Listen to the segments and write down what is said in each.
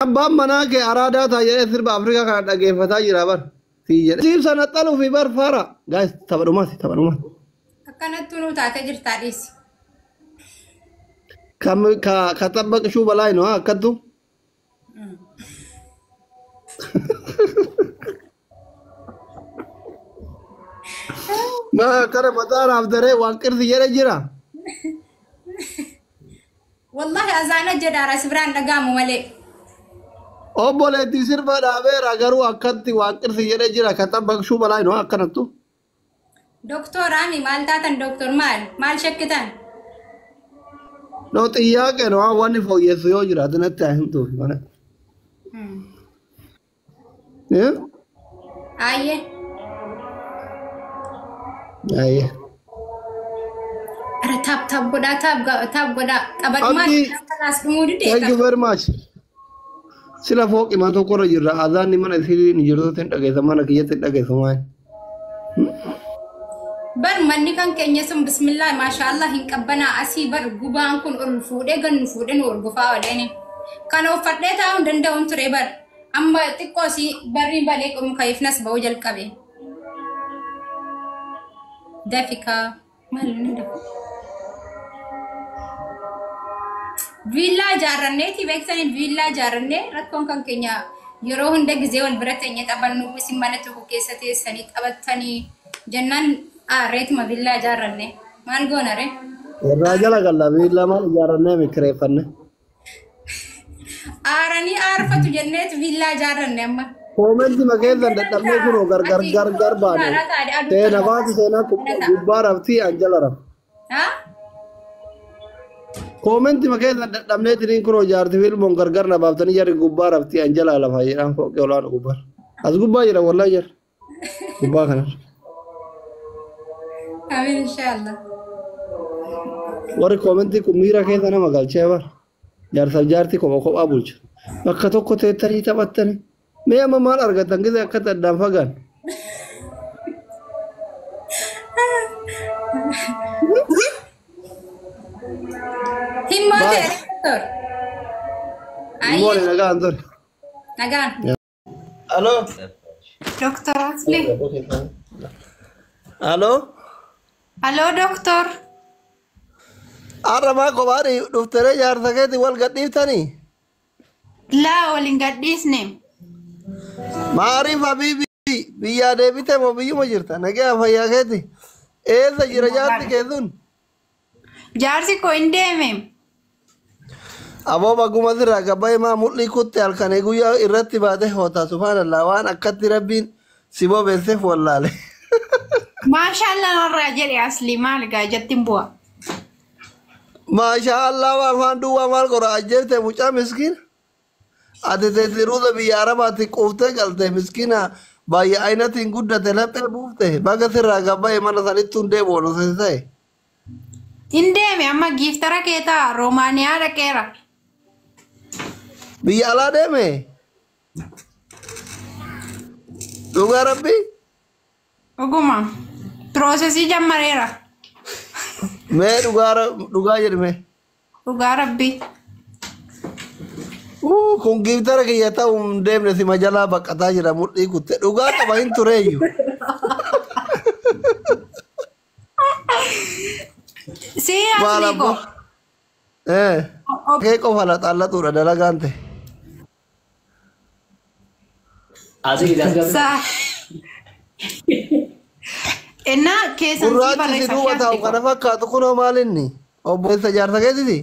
Abbaan manaa kee araadaa ta'a jedhee sirba Afrikaa kana dhageeffataa jira bar. Sii jedhe. Siif sana xaluu fi bar faara. Guys, tapha dhumaati, tapha dhumaati. Akkanattuu nuu taatee jirtaa dhiisi. Kam ka ka xabbaqishuu balaa hin akkattu. Maa akkana mataa raaf daree waan qirsi jedhe jira. Wallahi azaana jedhaara si biraan dhaga'amu malee. Obboleettii sirba dhaabeera garuu akkatti waan qirsi jedhe jira ka xabbaqishuu balaa hin akkanattu. Doktor Ami maal taatan doktor maal? Maal shakkitan? No xiyyaaqe no wanni fooyyessu yoo jiraate natti haa himtuuf mana. Eh? Ayyee. Ayyee. Ara tap tap godhaa tap tap godhaa xabadhumaa Abdii. kanaas dhumuu didee. Thank you very much. Sila fooqi tokkorra jirra. Azaanni mana isii ni jirtutti hin dhageessa mana kiyyatti hin dhageessu maal. Bar manni kan keenya sun bismillah maashaallah hin qabbanaa asii bar gubaan kun ol fuudhee gan nu fuudhee nu horgofaa oleeni. Kana uffadhee taa'uu hin danda'uun ture bar. Amma xiqqoo asii barri balee qomu ka'eefnas ba'uu jalqabe. Dafikaa maal inni dafa? Viillaa ijaarranneeti beektanii viillaa ijaarrannee rakkoon kan keenya yeroo hunda gizee wal bira teenyee taphannu isin mana tokko keessa teessanii taphattanii jennaan aareetuma viillaa ijaarranne maal goona ree? Irraa jala galla viillaa maal ijaarrannee mikireeffanne. Aaranii aarfatu jenneet viillaa ijaarranne amma. Koomenti makeessan dadhabnee kunoo gargar gargar baane. Seena baatu seenaa gubbaa raftii an jala raf. Haa? Koomenti makeessan dadhabnee tiniin kunoo jaartii filmoon gargar na baaftanii jarri gubbaa raftii an jala lafa jedhaan fooqee olaanu gubbaa. As gubbaa jira wallaa jira. Gubbaa kanarra. Amiin inshaallah. Warri koomentii kun miira keessa nama galchee bara. Jaarsaaf jaartii kopha kophaa bulcha. Bakka tokko teettanii taphattanii. Mee amma maal argatan gisee akkatti addaan fagaan? Himmoo Bye. ta'e doktor. Immoo Ayyee nagaan ture. nagaan. Aloo. Doktor Asli. Aloo. Aloo doktor. Har'a maa kophaa dhuftaree jaarsa keetii wal gadhiiftanii? Laa waliin gadhiisne. Maariif habiibi biyyaa deebite moo biyyuma jirta? Nagaa fayyaa keeti. Eessa jira jaarsi kee sun? Jaarsi koo hin deeme. Aboo baguma sirraa gabbaa'ee maa mul'ii kutte halkanii guyyaa irratti baate hoota subhaanallah waan akkatti rabbiin si bobeesseef wallaale. Maashaallah narraa jedhe Asli maal gaa jettiin bu'a. Maashaa Allah waan afaan duwwaa maal godha ajjeefte mucaa miskiina. Ati teetiruuta biyya Arabaatti quuftee galte miskiina baay'ee ayinatiin guddate laphee buufte baga sirraa gabbaa'ee mana sanitti hundee boonu ta'e. Hin deeme amma giiftara kee ta'a Roomaaniyaa dhaqeera. Biyya alaa deeme. Dhugaa rabbii. Dhuguma. Piroosesii jammareera. Mee dhugaa dhugaa jedhime. Dhugaa rabbii. Kun giiftara kiyya ta'u hin deemne sima jalaa baqataa jira mudhii kutte dhugaa qaba hin tureeyyu. Si Maal Asli abboo. koo. Eh. Kee qofa laxaallatuudha dalagaan ta'e. Saa. Innaa keessan sii Gurraachi si barreessa duuba taa'u Asli kana koo. fakkaatu kunoo maal inni? Obboleessa jaarsa keetiti?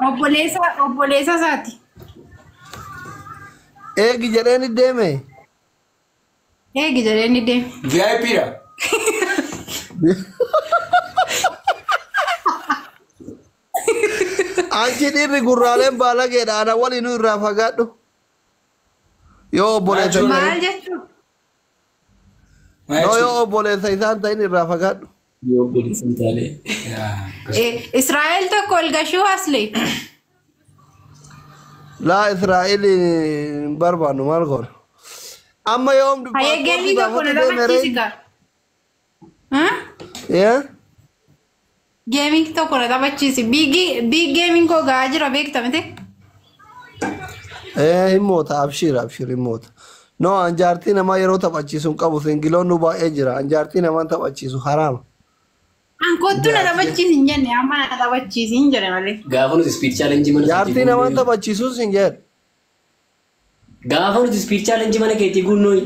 Obboleessa obboleessa isaati. Eegi jedheen deeme. Eegi jedhee ni deeme. VIP dha. Anchi dhiirri gurraaleen baalageedha ana waliinuu irraa fagaadhu. Yoo obboleessa hin Maal ta'in. jechuun? No yoo obboleessa isaan ta'in irraa fagaadhu. Yoo obboleessa hin taane. Israa'el tokko ol gashuu Asli. Laa Israa'el hin barbaannu maal goona. Amma yoom Hayee paaspoortii geemii tokko baafatu na deeme taphachiisi ree? gaa. Haa? Yaa? Geemii tokko na taphachiisi. Biig geemiin koo gahaa jira beekta miti? Hin moota, abshiir abshiir hin moota. No, an jaartii namaa yeroo taphachiisu hin qabu, singiloon nu baay'ee jira. An jaartii namaa taphachiisu haraama. An kottu na taphachiisi hin jenne, amma na taphachiisi hin jedhe malee. Gaafa nuti speed challenge mana isaatii Jaartii namaa guunnoo. Taphachiisus hin jedhe. Gaafa nuti speed challenge mana keetii guunnoo.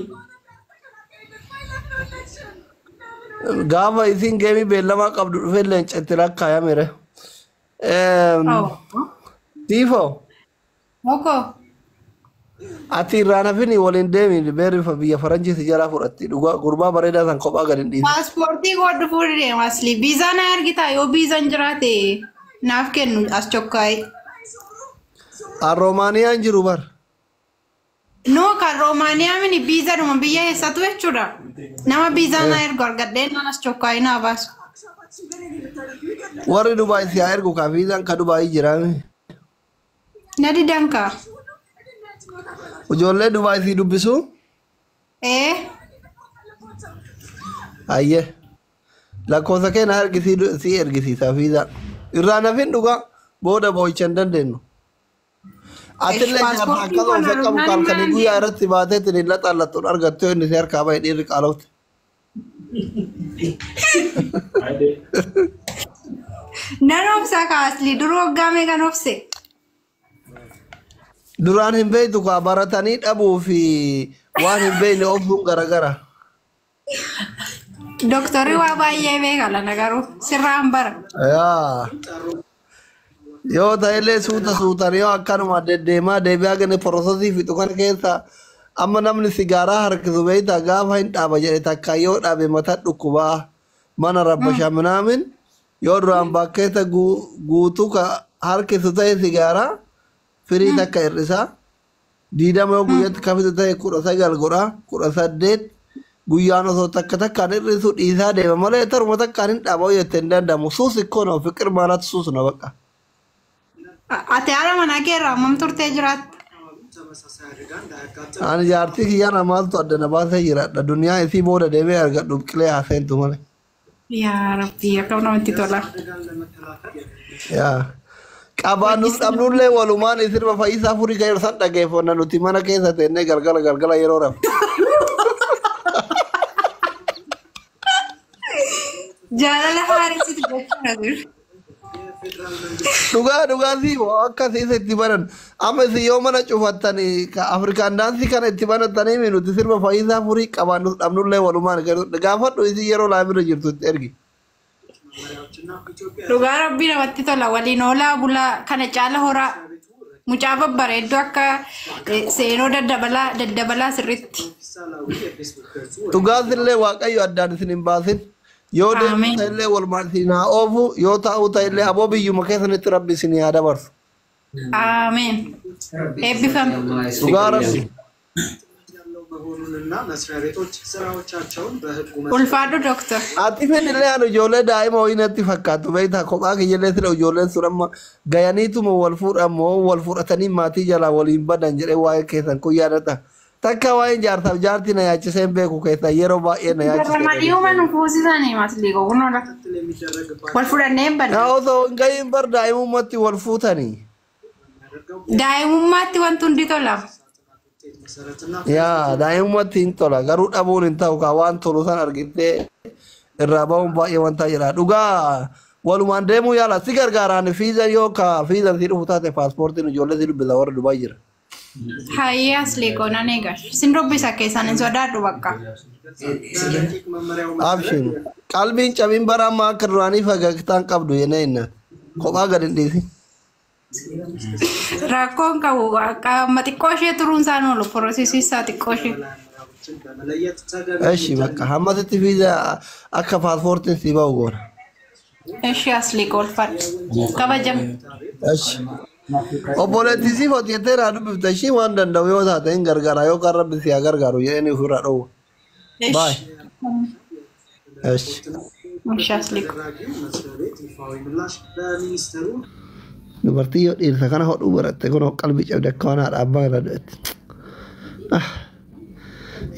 Gaafa isin geemii beellamaa qabdu dhufee leencatti lakkaayamere. Oh. Tiifoo. Moko. Ati irraa nafini waliin deemi, beerri biyya faranjiiti jalaa fudhatti, dhugaa gurbaa bareedaa san kophaa gad hin dhiisin. Paaspoortii koo dhufuu deema asli. Viizaa na ergitaa, yoo viizaan jiraate naaf kennu as chokkaa'e. An Roomaaniyaan jiru bar. No, kan Roomaaniyaa mini, viizaadhuma biyya eessatu jechuudha. Nama viizaa na ergu argadhee naan as chokkaa'e naa baasu. Warri Dubaay si haa ergu kaa, viizaan ka Dubaayii jiraame. Na didan kaa. Ijoollee Dubaay si dubbisu. Ee. Ayyee. Lakkoofsa kee na ergi, si ergisiisa viizaa. Irraa nafin, dhugaa booda boo'icha hin dandeenyu. Atillee jaarsa Paaspoortii akka kana of qabu dhufnaan halkanii maal guyyaa irratti baatee ittiin laxaallattuun argattu yoo inni si harkaa bahe dhiirri qaalofte. Nan obsa kaa asli, duruu waggaa meeqan obse? Duraan hin beektu kaa, baratanii dhabuu fi waan hin beekne obsuun garagara. Dooktorri waa baay'ee beeka lana, garuu sirraan bara. Yaa. Yoo ta'ellee suuta suutaan yoo akkanuma deddeemaa deebi'aa gane processii fixu kana keessa, amma namni sigaaraa harkisu beektaa, gaafa hin dhaaba jedhe takka yoo dhaabe mataa dhukkubaa mana rabbashaa minaamin, yoo duraan bakkeessa guutuu ka harkisu ta'e sigaaraa firii takka hir'isaa, 20 yoo guyyatti kafitu ta'e 19 godha, 18, guyyaan osoo takka takkaan hir'isu dhiisaa deema malee taruma takkaan hin dhaaba jette hin danda'amu. ሱስ እኮ ነው ፍቅር ማለት ሱስ ነው በቃ። Ati haadha manaa kee irraa hammam turtee jiraatta? Ani jaartii kiyyaan maaltu adda na baasee jiraadha. Duniyaa isii booda deemee argadhu qilee haaseentu malee. Yaa Rabbii, akkam namatti tola. Yaa. Qabaannus dhabnullee walumaan sirba Fayyisaa Furii kan san dhageeffanna nuti mana keessa teennee galgala galgala yeroo rafu. Jaalala haaressitu jechuudha jiru. Dhugaa dhugaatii akkasii isa itti baran. Amma isin yoo mana cufattanii ka Afrikaan daansii kana itti banattanii, nuti sirba Fayyisaa Furii qabaannus dhabnullee walumaan gaafadhu, isin yeroo laafirra jirtu itti ergi. Dhugaa Rabbii namatti tola, waliin oolaa bulaa, kana caala horaa, mucaa babbareedduu akka seenoo daddabalaa daddabalaa sirriitti. Dhugaatillee Waaqayyo addaan isin hin baasin. Yoo deemu Ameen. ta'ellee walumaan isin haa oofu, yoo taa'u ta'ellee aboo biyyuma keessanitti Rabbi isin haa dabarsu. Ameen. Eebbifame. Dhugaa Rabbi. መሆኑንና መስሪያ ቤቶች ስራዎቻቸውን በህጉ Ulfaadhu dooktor. Ati fedhillee ani ijoollee daa'ima wayii fakkaatu beektaa, kophaa kiyyallee sila ijoolleen sun amma gayaniituma wal fuudhan moo wal fudhatanii maatii jalaa waliin badan jedhee waa'ee keessan kun yaadata. Takka waa'een jaarsaaf jaartii na yaachisee hin beeku keessaa yeroo baay'ee na yaachisee. Garramadii nu fuusisanii maslii kunoodha. Wal fudhannee hin badne. Yaa osoo hin gahiin bar daa'imummaatti wal fuutanii. Daa'imummaatti wanti hundi tola. Yaa, daa'imummaatti hin tola, garuu dhabuun hin ta'u kaa, waan tolu san argitee irraa ba'uun baay'ee wanta jedha. Dhugaa walumaan deemuu yaala, si gargaaraan fiizan yoo ka fiizan si dhufu taate paaspoortiin ijoollee si dubbisa, warra Dubaay jira. Hayyee asli koo, nan eegas. Sin dubbisa, keessan hin sodaadhu bakka. Abshin qalbiin cabiin bara ammaa akka duraanii fagagtaan qabdu jennee inna kophaa gad hin dhiisin. Rakkoon qabu, amma xiqqoo ishee turuun isaan oolu, processii isaa xiqqoo ishee. Eshi bakka hammasitti fiiza akka paaspoortiin si ba'u goona. Eshi asli koo, ulfaadhu. Kabajame. Eshi. Obboleettii si hojjettee irraa dubbifte, ishii waan danda'u yoo taate hin gargaara, yoo kan Rabbi si haa gargaaru jedhanii ofirraa dhoowwa. Baay. Eshi. Eshi. Eshi asli koo. Dubartii yoo dhiirsa kana hodhuu baratte kun qalbii cabde akka waan haadha abbaa irra du'etti.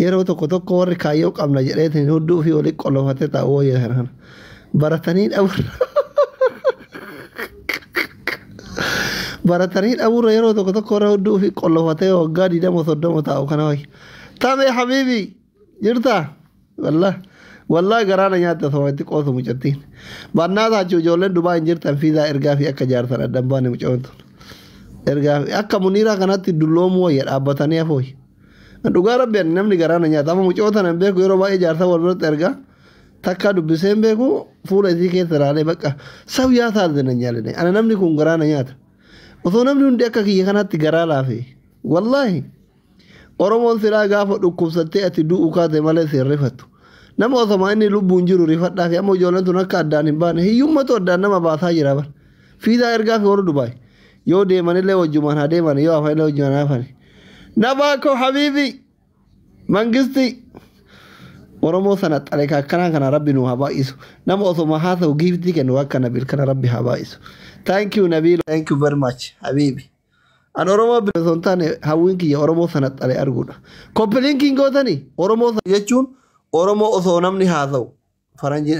Yeroo tokko tokko warri kaayyoo qabna jedheetiin hudduu fi walii qollofatee taa'u wayya kana. Baratanii dhabu. Baratanii dhabuurra yeroo tokko tokko irra hudduu fi qollofatee waggaa 20 30 taa'u kana wayya. Tamee habiibi jirtaa? Wallah wallah garaana nyaatte osoo itti qoosu mucattiin. Bannaa taachuu ijoolleen Dubaa hin jirtan fiizaa ergaa fi akka jaarsan addan baane mucaan tun. Ergaa fi akka Muniiraa kanatti dulloomuu wayya dhaabbatanii hafooyi. Dhugaa rabbi ani namni garaana nyaata amma mucoota nan beeku yeroo baay'ee jaarsa wal biratti ergaa takka dubbisee hin beeku fuula isii keessa ilaalee bakka sab yaa taasisan nyaaline ana namni kun garaana nyaata. Osoo namni hundi akka kiyya kanatti garaa laafe wallaahi Oromoon silaa gaafa dhukkubsattee ati du'u kaate malee si hin rifattu. Nama osoma inni lubbuun jiru rifadhaa fi amma ijoolleen tun akka addaan hin baane hiyyummatu addaan nama baasaa jira bara. Fiizaa ergaa fi warra Dubaay yoo deemanillee wajjumaan haa deeman yoo hafanillee wajjumaan haa hafani. Nabaa koo habiibi mangisti Oromoo sana xale akkanaa kana rabbi nu haa baay'isu. Nama osoma haasa'u giiftii kennu akka Nabiil kana rabbi haa baay'isu. Thank you Nabiil. Thank you very much habiibi. An Oromoo bira osoo hin taane hawwiin kiyya Oromoo sana xale arguudha. Copy linkiin gootanii Oromoo jechuun Oromoo osoo namni haasa'u faranjiin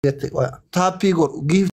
argate taappii godhu giiftii.